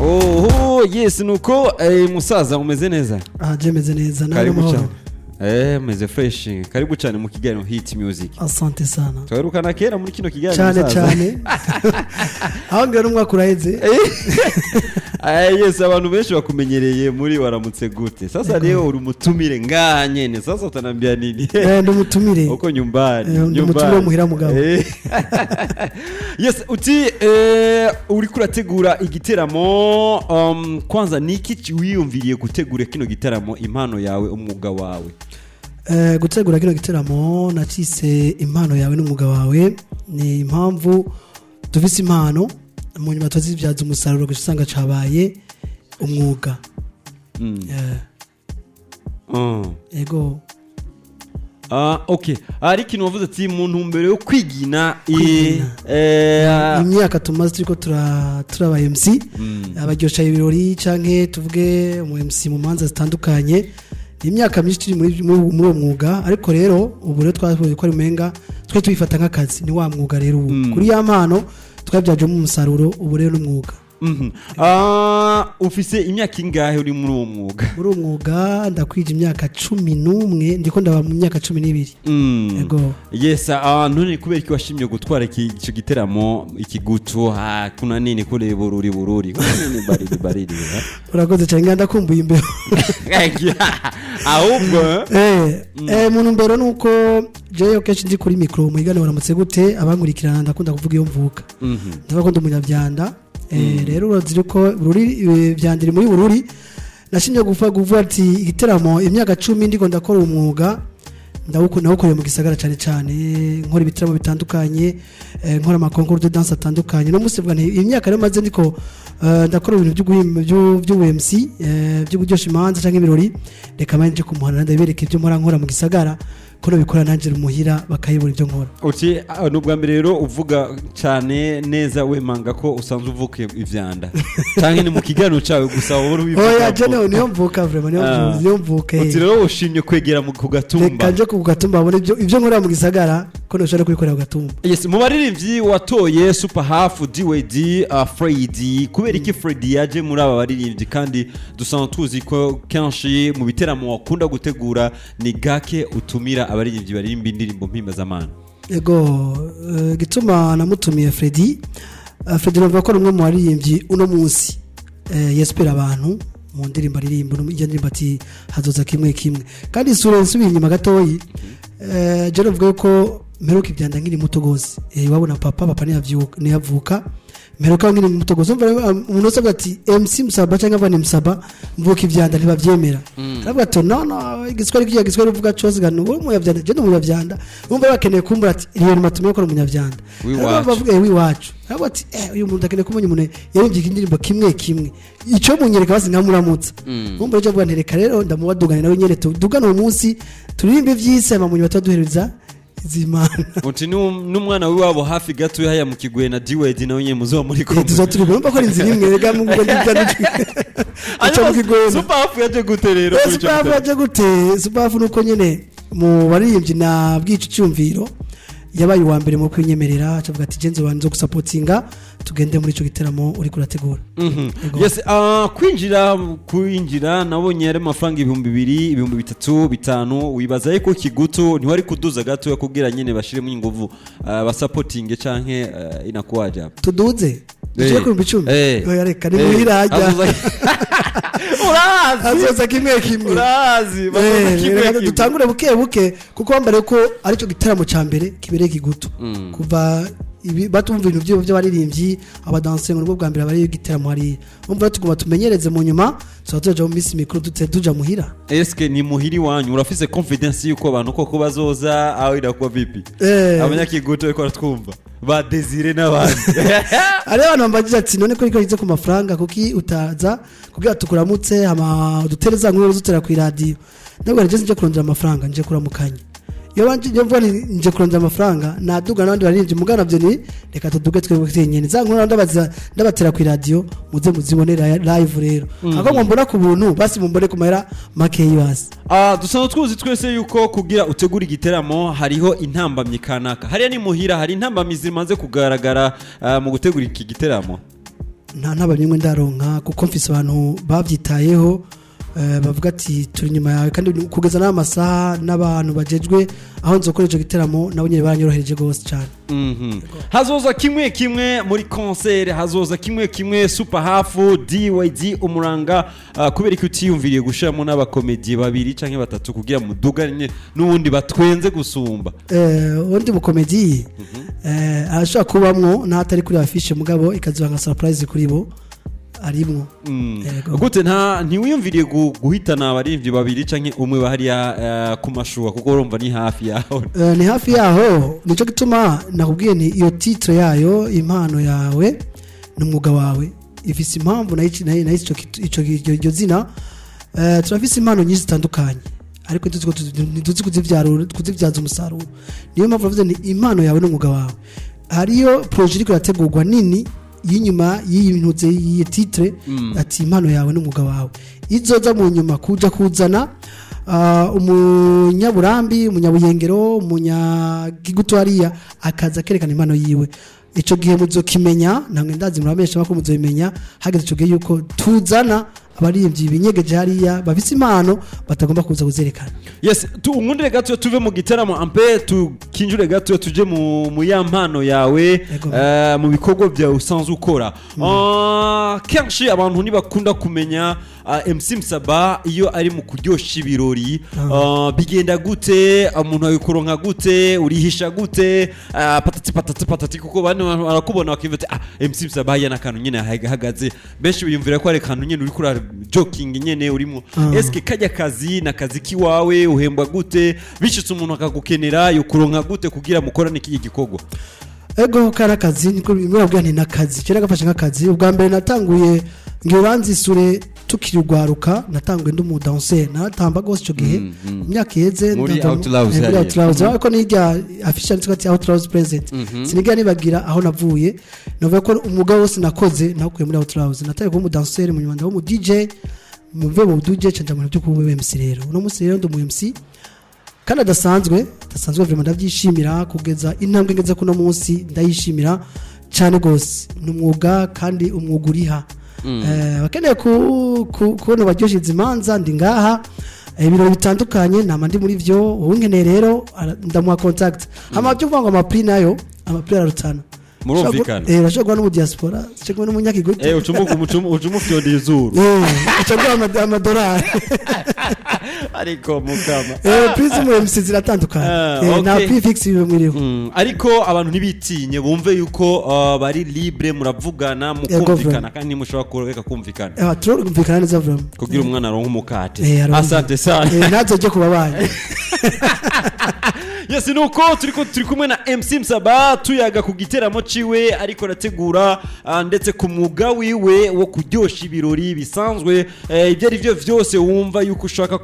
Oho, yes, nuko musaza, umeze neza? Ah, je meze neza nawe? Karibu Amahoro. cyane. Meze fresh. Karibu cyane mu kiganiro Hit Music. Asante sana. Twaherukana kera muri kino kiganiro, Cyane. musaza. Cyane, aho ngira n'umwaka uraheze. Yes, abantu benshi bakumenyereye muri Waramutse Gute. Sasa leo uri umutumire ngaha nyene. Sasa utanambia nini? Eh, ndi umutumire. Uko nyumbani. Eh, ndi umutumire wo muhira, mugabo. Yes, uti uriko urategura igiteramo. Kwanza niki wiyumviriye gutegura kino giteramo, Impano Yawe Umwuga Wawe? Gutegura kino giteramo nacise Impano Yawe n'Umwuga Wawe ni impamvu dufise impano, mu nyuma tuzibyaza umusaruro gusa usanga cabaye umwuga. Ego. Ah, okay. Hari ikintu wavuze ati mu ntumbero yo kwigina Kwigina. Imyaka tumaze turiko turaba MC, abaryosha ibirori canke tuvuge umu MC mu manza zitandukanye, ni imyaka myinshi turi muri uwo mwuga. Ariko rero ubu rero twabonye ko ari umenga twe tubifata nk'akazi, ni wa mwuga rero. Ubu kuri ya mpano twabyajemo umusaruro, ubu rero n'umwuga. Ah, ufise imyaka ingahe uri muri uwo mwuga? Muri uwo mwuga ndakwije imyaka 11, ndiko ndaba mu myaka 12. Ego. Yes, none kubera iki washimye gutwara ico giteramo ikigutu ha kuna nini kule Bururi? Bururi kuna nini baridi baridi, eh? Urakoze cyane, nganda ndakumbuye imbeho. Ahubwo Mu ntumbero nuko jewe kenshi ndi kuri micro mu igane Waramutse Gute, abankurikirana ndakunda kuvuga iyo mvuka. Ndavuga ko ndi umunyavyanda. Rero urazira ko Bururi, Vyanda iri muri Bururi. Nashimye gupfa kuvuga ati igiteramo, imyaka 10 ndiko ndakora umwuga, nawukoreye mu gisagara cyane cyane, nkora ibitaramo bitandukanye, nkora ama concours de danse atandukanye. No munsi mvuga nti imyaka rero maze ndiko ndakora ibintu by'ubu MC, byo kuryosha imanza cyangwa ibirori, reka manje kumuhana ndabereka ibyo nkora nkora mu gisagara, ko nabikora nanjye muhira bakayibura ibyo nkora. Uti ni ubwa mbere rero uvuga cyane neza wemanga ko usanzwe uvuka ivyanda, canke ni mu kiganiro cawe gusa wowe ubivuga? Oya, je niyo mvuka vraiment, niyo niyo mvuka. Uti rero ushimye kwegera ku gatumba. Reka nje ku gatumba babone ibyo nkorera mu gisagara ko ntushobora kubikorera ku gatumba. Yes, mu baririmbyi watoye Super Half, DWD, Freddy. Kubera iki Freddy yaje muri aba baririmbyi, kandi dusanzwe tuzi ko kenshi mu biteramo wakunda gutegura ni gake utumira abaririmbyi baririmba indirimbo mpimbazamana? Ego, gituma namutumiye Freddy, Freddy navuga ko ari umwe mu baririmbyi uno munsi yespera abantu mu ndirimbo aririmba, iyo ndirimbo ati hazoza kimwe kimwe. Kandi isura nsubiye inyuma gatoyi, je navuga ko mperuka ivyanda nkiri muto gose. Wabona papa ntiyavuka, mperuka nkiri muto gose. Umva rero, umuntu wese avuga ati MC Musaba cyangwa avuga ni Musaba mvuka ivyanda, ntibavyemera. Aravuga ati no no, igiswahili kiya giswahili uvuga cyose gano uri umunyavyanda, je ndi umunyavyanda. Umva bakeneye kumbura ati iriyo ni ko ari umunyavyanda. W'iwacu. Aravuga bavuga w'iwacu. Aravuga ati uyu muntu akeneye kumenya umuntu yaririmbye indirimbo kimwe kimwe, ico munyereka basi nkamuramutsa. Umva rero avuga nti reka rero ndamubadugane nawe nyene, tudugane uwo munsi turirimbe vyise, hama mu nyuma tuduhereza izimana. Uti n'umwana w'iwabo hafi gato haya mu Kigwe na DWD nawe nyene muzoba muri kumwe. Tuza turi urumva ko ari inzira imwe rega mu ngo ndibya uca mu Kigwena. Super Half yaje gute rero kuri ico Super Half giteramo? yaje gute? Super Half nuko nyene mu baririmbyi na bwica cyumviro yabaye uwa mbere mu kwinyemerera, acavuga ati genzo banzo gusapotinga tugende muri ico giteramo uri kurategura. Ego. Yes, kwinjira nabonye ari amafaranga 2000, 3000, 5000. Wibaza yuko kigutu ntiwari kuduza gato kugira nyene bashiremo inguvu, basapotinge, canke inakuwaje hapo? Tuduze dushire ku 10,000? Oya, reka ni muhira hajya. Urazi. Azoza kimwe kimwe. Urazi bazoza kimwe Reka kimwe. dutangure buke buke, kuko wambare ko aricyo gitaramo ca mbere kibereye Kigutu kuva batumva ibintu by'abaririmbyi, abadanse, ngo nibwo bwa mbere bari igitaramo hariya. Umva tuguma tumenyereze, mu nyuma tuba tuja mu minsi mikuru dute tuja muhira. Eske ni muhiri wanyu urafise confidence yuko abantu koko bazoza, aho inakuwa vipi? Abanyakigutu bariko baratwumva, ba Desire n'abandi. Hariho abantu bambajije ati none ko riko ku mafaranga, kuki utaza kugira tukuramutse, hama dutere za nkuru zutera ku iradiyo? Ndabwo nje nje kurondera amafaranga, nje kuramukanya. Iyo banje iyo mvuga nti nje kurondera amafaranga, naduga n'abandi baririmbyi mugana navyo ni reka tuduge twebwe twenyene, za nkuru ndabaza ndabatera ku iradiyo, muze muzibonera live. Rero ako ngo mbona ku buntu, basi mumbone ku mahera makeyi basi. Ah, dusanzwe tuzi twese yuko kugira utegura igiteramo hariho intambamyi kanaka. Hariya ni muhira, hari intambamyi zimaze kugaragara mu gutegura iki giteramo? Nta bimwe ndaronka, kuko mfise abantu babyitayeho, bavuga ati turi inyuma yawe. Kandi kugeza n'aya masaha, n'abantu bajejwe aho nzokora ico giteramo nabo nyene baranyorohereje gose cyane. Hazoza kimwe kimwe muri concert, hazoza kimwe kimwe Super Half DYD Umuranga. Kubera ko utiyumviriye gushiramo n'abakomedi babiri canke batatu kugira muduganye n'ubundi batwenze gusumba? Undi mukomedi arashobora kubamwo n'ahatari kuri affiche, mugabo ikazoba nka surprise kuri bo arimwo. Yego. Gute, nta ntiwiyumviriye guhitana abaririmbyi babiri canke umwe bahariya ku mashuwa, kuko urumva ni hafi yaho? Ni hafi yaho, nico gituma nakubwiye nti iyo titre yayo, impano yawe n'umwuga wawe, ifise impamvu nayo ico iryo zina. Turafise impano nyinshi zitandukanye, ariko ntituzi kuzibyaza umusaruro. Niyo mpamvu navuze nti impano yawe n'umwuga wawe. Hariyo projet iriko irategurwa nini y'inyuma y'iyi ntuze y'iyi titre, ati impano yawe n'umwuga wawe, izoza mu nyuma kuja kuzana umunyaburambi, umunyabuyengero, umunyagigutu hariya, akaza akerekana impano yiwe. Ico gihe muzokimenya namwe, ndazi murabesha ko muzobimenya hageze ico gihe yuko tuzana abaririmbyi binyegeje hariya bafise impano batagomba kuza kuzerekana. Yes, tu unkundire gato tuve mu gitaramo ampe, tukinjure gato tuje mu ya mpano yawe. Yego. Mu bikorwa byawe usanzwe ukora. Kenshi abantu ntibakunda kumenya MC Msaba iyo ari mu kuryosha ibirori, bigenda gute? Umuntu abikuronka gute? Urihisha gute? Patati patati patati, kuko bane barakubona bakivuga ati: "Ah, MC Msaba hariya n'akantu nyene ahagaze." Benshi biyumvira ko ari akantu nyene uriko ura joking nyene urimo. Eske kajya kazi na kazi kiwawe? Uhembwa gute? Bishitse umuntu akagukenera, yokuronka gute kugira mukorane iki gikorwa? Ego, kari akazi, niko bimwe nti nakazi kera gafashe nk'akazi. Ubwa mbere natanguye ngira uranzisure tukiri urwaruka, natanguye ndi umudanseri, naratamba gose ico gihe imyaka iheze. Muri Outlaws muri hariya. Outlaws, ariko nirya affiche yanditseko ati Outlaws present. Sinigera nibagira aho navuye. Navuga ko umwuga wose nakoze nawukuye muri Outlaws. Nataye kuba umudanseri, mu nyuma ndaba umu DJ, muve mu DJ nca mu bintu byo kuba MC. Rero uno munsi rero ndi umu MC kandi adasanzwe vraiment. Ndabyishimira kugeza intambwe ngeze kuno munsi, ndayishimira cyane gose. Ni umwuga, kandi umwuga uriha. Abakeneye kubona baryoshye imanza, ndi ngaha. Ibirori bitandukanye nama ndi muri byo. Uwunkeneye rero ndamuha contact. Hama byo kuvuga ngo amaprix nayo, amaprix ararutana. Murumvikana. Urashobora guha n'umu diaspora, ushobora guha n'umunyakigutu. Ucumufyonda izuru. Uca guha amadolari. Ariko mukama. Prix z'umu MC ziratandukanye. Nta prix fixe biba mwiriho. Ariko abantu ntibitinye, bumve yuko bari libre, muravugana mukumvikana, kandi ntimushobora kureka kumvikana. Turumvikana neza vraiment. Kugira umwana aronke umukate. Aronke. Asante sana. Nazoje ku babanyi. Yes, nuko turi kumwe na MC Msaba, tuyaga ku giteramo ciwe ariko arategura, ndetse ku mwuga wiwe wo kuryosha ibirori bisanzwe. Ibyo ari byo vyose wumva yuko ushaka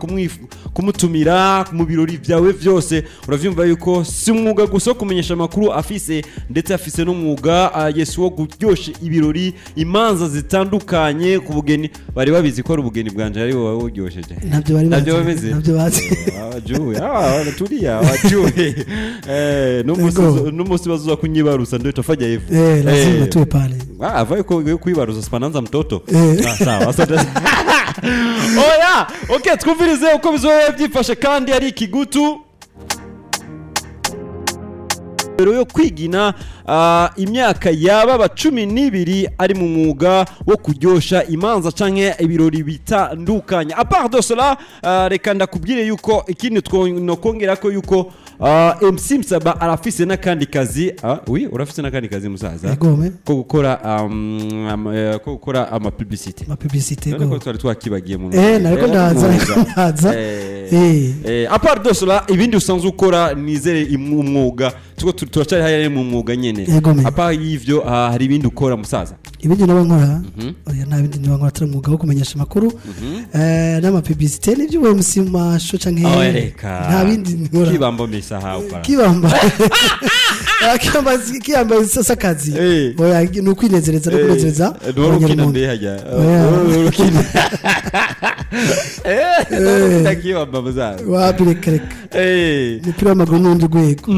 kumutumira mu birori byawe vyose, uravyumva yuko si umwuga gusa wo kumenyesha amakuru afise, ndetse afise n'umwuga, yes, wo kuryosha ibirori, imanza zitandukanye. Ku bugeni bari babizi ko ari ubugeni bwanje ari wowe buryosheje? Ntabyo bari Ntabyo bazi. bameze. Ntabyo bazi. Abajuwe, tulia, abajuwe. Ego. N'umunsi bazoza kunyibarusa ndio itafanya hivyo. Lazima tuwe pale. Ah, avai kuibarusa spananza mtoto. Ah, sawa, asante. Oya, okay, twumvirize uko bizoba byifashe kandi ari ikigutu mbere yo kwigina, imyaka yababa 12 ari mu mwuga wo kuryosha imanza canke ibirori bitandukanye. À part de cela, reka ndakubwire yuko ikindi nokongera ko yuko MC Msaba arafise n'akandi kazi. Oui, urafise n'akandi kazi, musaza? Egome. Ko gukora ama publicité. Ma publicité. None ko Go. twari twakibagiye mu Nariko ndaza, nariko ndaza. À part de cela, ibindi usanzwe ukora, nizere umwuga tuko turacyari hariya mu mwuga nyene. Yego, me. À part y'ivyo, hari ibindi ukora, musaza? Ibindi naba nkora? Oya, nta bindi naba nkora atari umwuga wo kumenyesha amakuru n'ama publicité n'ibyo MC mu masho canke Oh, reka. Nta bindi nkora. Kibambo misaha ukora. Kibamba. Kibamba, kibamba sasa kazi. Oya, ni ukwinezereza no kunezereza Ntiwari ukina abanyarumonge. mbe hajya? Oya. Wari ukina. Ndakibamba muzaza. Wapi, reka reka. Umupira w'amaguru n'urundi rwego.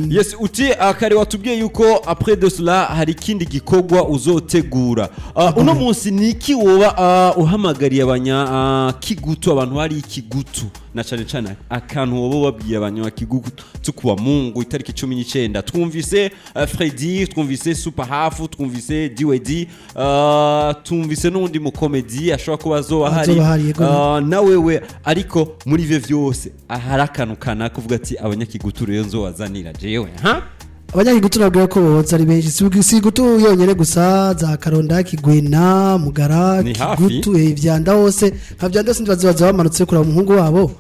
Yes, uti kare watubwiye yuko après de cela hari ikindi gikorwa uzotegura. Uno munsi ni iki woba uhamagariye abanya Kigutu, abantu bari Ikigutu, na cane cane akantu woba wabwiye abanya Kigutu kuwa Mungu itariki 19? Twumvise Freddy, twumvise Super Half, twumvise DWD, twumvise n'undi mu comedy ashobora kuba azoba hari. Azoba ahari, yego. Na wewe, ariko muri ivyo vyose hari akantu kanaka uvuga ati abanyakigutu rero nzobazanira jewe ha? Abanyakigutu nabwira ko boza ari benshi, si Igutu yonyene gusa, za Karonda, Kigwena, Mugara. Ni hafi. Kigutu, Vyanda hose, nka Vyanda hose ntibazi baza bamanutse kuraba umuhungu wabo,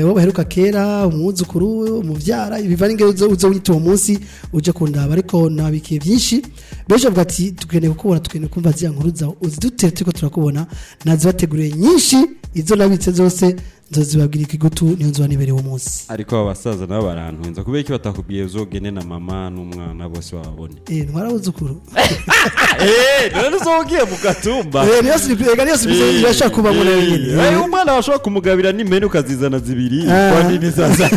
wo baheruka kera, umwuzukuru, umuvyara, ibiva n'ingero uzo wita uwo munsi uje kundaba. Ariko nabikiye byinshi. Benshi bavuga ati tukeneye kukubona, tukeneye kumva ziriya nkuru zawe uzidutere, turiko turakubona. Nazibateguriye nyinshi, izo nabitse zose nzozibabwira Ikigutu, niyo nzoba nibereye uwo munsi. Ariko aba basaza nabo barantwenza. Kubera iki batakubwiye uzogende na mama n'umwana bose bababone? Ntwara abuzukuru. None uzogiye mu gatumba. Niyo surprise, ega niyo surprise irashaka kubamo nayo nyene. Umwana bashobora kumugabira n'impene ukazizana zibiri. Ah. Kwa nini sasa?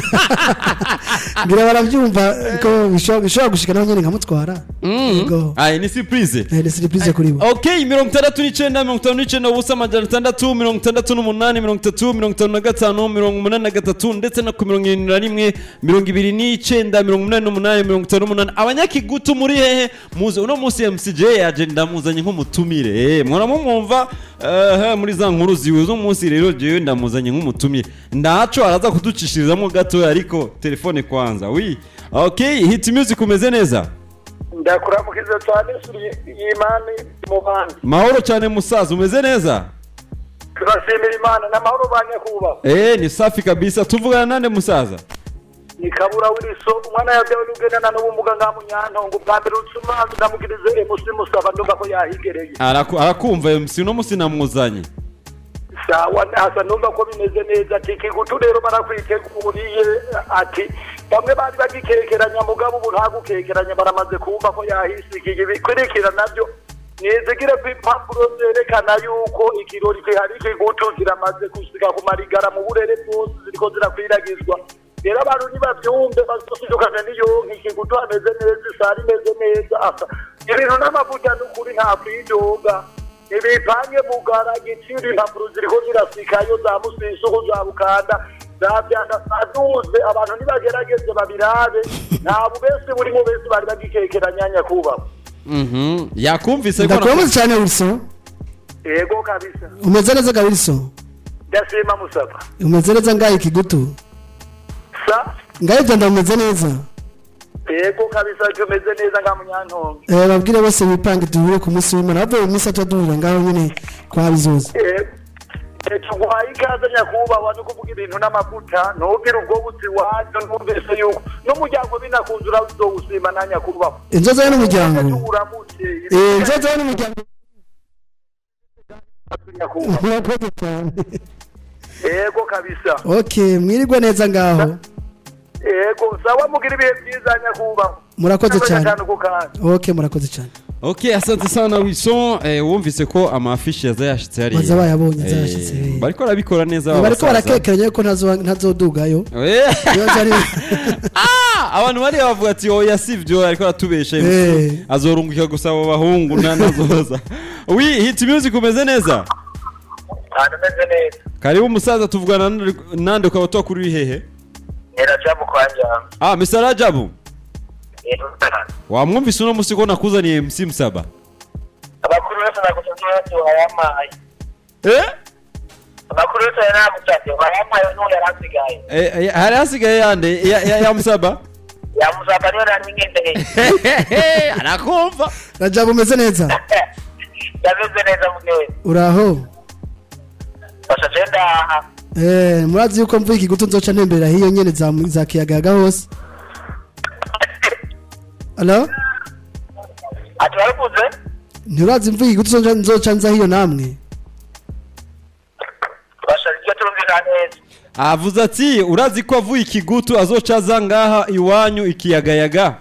Ngira barabyumva ko bishobora gushika naho nyene nkamutwara. Yego. Ayi ni surprise. Ni surprise kuri bo. Okay, 69, 59, 0, 668, 30, 55, 83, ndetse no ku 71, 29, 88, 58. Abanyakigutu muri hehe? Muze uno munsi, MCJ yaje, ndamuzanye nk'umutumire. Mwora mumwumva muri za nkuru ziwe zo munsi. Rero jewe ndamuzanye nk'umutumire, ndaco araza kuducishirizamo gatoya, ariko telefone kwanza. Oui, okay, Hit Music, umeze neza? Ndakuramukiza cyane suri y'Imana mu bandi. Mahoro cyane musaza, umeze neza? Turashimira Imana n'amahoro ba nyakubahwa. Ni safi kabisa. Tuvugana nande musaza? Ni Kabura Wiliso, umwana yabyawe n'ugendana n'ubumuga nga Munyantongo. Bwa mbere utsuma ndamugirize MC Musaba, ndumva ko yahigereye. Arakumva MC, uno musi namuzanye. Sawa, hasa numva ko bimeze neza. Ati Kigutu rero barakwiteguriye, ati bamwe bari bagikekeranya, mugabo ubu nta gukekeranya, baramaze kumva ko yahisikiye. Ibikurikira nabyo nizigire ko impapuro zerekana yuko ikirori kihari Kigutu ziramaze gusiga ku marigara mu burere bwose, ziriko zirakwiragizwa. Rero abantu nibavyumve bazosidukane n'iyonka. Ikigutu hameze neza, isari imeze neza, asa ibintu n'amavuta, n'ukuri nta kwidoga. Ibipange Mugara, Giciro, impapuro ziriko zirasikayo za Musisuku, za Bukanda, za Vyanda aduze. Abantu nibagerageze babirabe, nta bubesi burimo, besi bari bagikekeranya nyakubahwa. Yakumvise ko Ndakuramutse cyane Wilson. Yego kabisa. Umeze neza ga Wilson? Ndashima Musaba. Umeze neza ngaho Ikigutu? Sa? Ngaho Vyanda umeze neza? Yego kabisa, tumeze neza nga Munyantongo. Babwire bose bipange duhure ku munsi w'Imana, bavuye mu minsi atatu duhura ngaho nyene kwa Bizoza. Tuguhaye ikaze nyakubahwa, no kuvuga ibintu n'amavuta, ntugire ubwo buzi wacu. Numvise yuko n'umuryango binakunze urazowusima na nyakubahwa. Inzoza n'umuryango. Uramutse. Inzoza n'umuryango. Nyakubahwa. Murakoze cyane. Yego kabisa. Okay, mwirirwe neza ngaho. Yego, sawa, mugira ibihe byiza nyakubahwa. Murakoze cyane. Cyane ku kanya. Okay, murakoze cyane. Okay, asante sana Wilson. Wumvise ko amafishi yaza yashitse hariya. Baza bayabonye, aza yashitse. Bariko barabikora neza aba Bariko basaza. barakekeranya ko ntazodugayo. Iyo Ah, abantu bari bavuga ati oya sivyo, ariko aratubesha, azorunguka gusa abo bahungu nta nazoza. Oui, Hit Music, umeze neza? Meze neza. Karibu musaza, tuvugana nande ukaba twakuri hehe? Ni Rajabu kwanja. Ah, Mr. Rajabu. Wamwumvise uno musi ko nakuzaniye MC Musaba? Amakuru yose nagusabye yose wayampaye. Amakuru yose nagusabye wayampaye, n'ubu yarasigaye. Hari hasigaye yande ya Musaba? Yamusaba niyo nari ngendeye. Arakumva. Rajabu, umeze neza? Yameze neza mugenzi. Uraho? Basha je ndaha. Murazi yuko mvuye Ikigutu nzoca ntemberera hiyo nyene za Kiyagayaga hose. Allo? Ati waravuze? Nturazi mvuye Ikigutu nzoca nza hiyo namwe. Basha iryo turumvikana neza. Avuze ati urazi ko avuye Ikigutu azoca aza ngaha iwanyu Ikiyagayaga.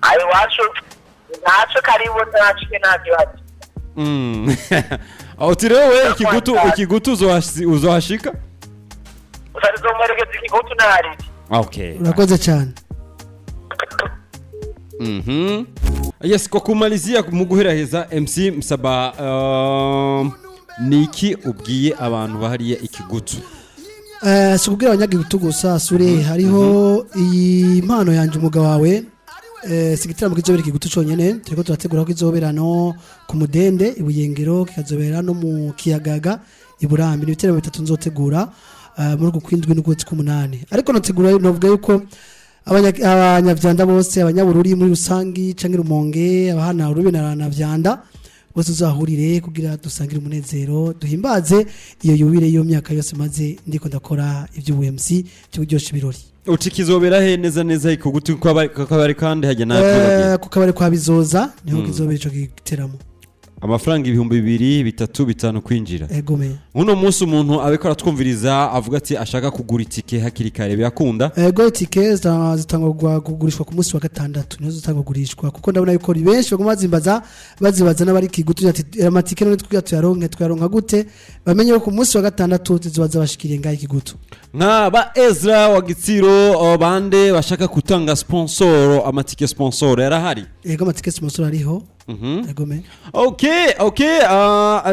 Ayo iwacu ntaco, karibu, ntaco, nta kibazo. Uti rero we Ikigutu, Ikigutu uzohashika. Gusa nzomwerekeza Ikigutu ntariki. Okay. Urakoze cyane. Yes, kwa kumalizia, mu guheraheza, MC Msaba, niki ubwiye abantu bahariye Ikigutu? Si ukubwira abanyagigutu gusa sure, hariho iyi mpano yanjye umugabo wawe. Si igitaramo kizobera Ikigutu conyene, turiko turategura ko izobera no ku Mudende i Buyengero, kikazobera no mu Kiyagaga i Burambi. Ni ibiteramo bitatu nzotegura muri uku kwindwi n'ukwezi k'umunani. Ariko notegura, novuga yuko abanyavyanda bose, abanyabururi muri rusangi canke Rumonge, abahana urubi na Vyanda bose, uzahurire kugira dusangire umunezero, duhimbaze iyo yubile y'iyo myaka yose maze ndiko ndakora iby'ubu MC cyo kuryosha ibirori. Uti kizobera he neza neza Ikigutu, ko abari kandi hajya nabyo? Ku kabari kwa Bizoza niho kizobera ico giteramo. Amafaranga 2000, 3, 5 kwinjira. Egome. Uno munsi umuntu abiko aratwumviriza avuga ati ashaka kugura itike hakiri kare, birakunda? Ego, itike zitangwa kugurishwa ku munsi wa gatandatu, niho zitangwa kugurishwa, kuko ndabona yuko ni benshi baguma bazimbaza, bazibaza n'abari Kigutu ati amatike none twiga tuyaronke, tuyaronka gute? Bamenye ko ku munsi wa gatandatu zizoba zabashikiriye ngaho Ikigutu. Nka ba Ezra wa Gitsiro, bande bashaka gutanga sponsor, amatike sponsor yarahari? Ego, amatike sponsor ariho. Egome. Okay,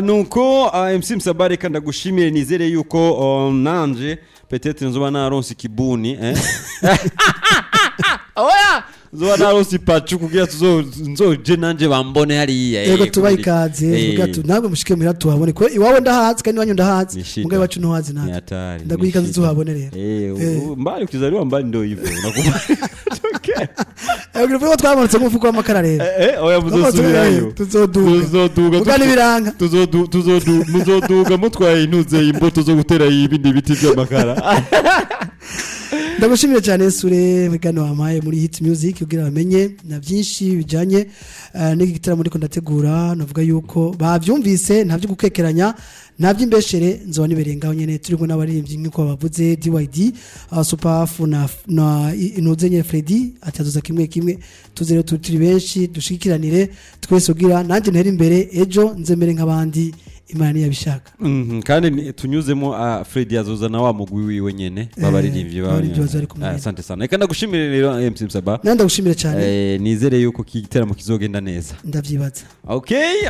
nuko MC Msaba, reka ndagushimire. Nizere yuko nanje peut-être nzoba naronse ikibuni, eh? Oya, nzoba naronse ipacu kugira tuzo nzoje nanje bambone hariya. Yego, tubaha ikaze. Tuvuga ntabwo mushike muhira tuhabone, ko iwawe ndahazi kandi iwanyu ndahazi. Ni shida. Mugabe iwacu ntuhazi Ni natwe. hatari. Ndaguha Ni ikaze, shida. tuhabone rero. Mbali ukizaliwa mbali ndio hivyo, unakubali. Okay. Uvuga ko twamanutse nk'umufuko w'amakara rero. Oya, muzosubirayo. Tuzoduga. Tuzoduga. Muga n'ibiranga. Muzoduga mutwaye intuze imbuto zo gutera ibindi biti by'amakara. Ndagushimire cyane sure mugano wampaye muri Hit Music kugira bamenye na byinshi bijanye n'iki gitaramo ndiko ndategura. Navuga yuko bavyumvise, nta byo gukekeranya, nta by'imbeshere, nzoba nibereye ngaho nyene turi kumwe n'abaririmbyi nk'uko bavuze, DYD, Super F na Intuze nye Freddy atazoza kimwe kimwe. Tuze rero turi benshi, dushikiranire twese kugira nanjye ntere imbere, ejo nzemere nk'abandi, Imana niyabishaka. Kandi tunyuzemo, Fred azoza na wa mugwi wiwe nyene babaririmbyi. Abaririmbyi bazoba bari kumwe. Asante sana, reka ndagushimire rero, MC Msaba. Nawe ndagushimire cyane. Nizere yuko iki giteramo kizogenda neza. Ndavyibaza. Okay.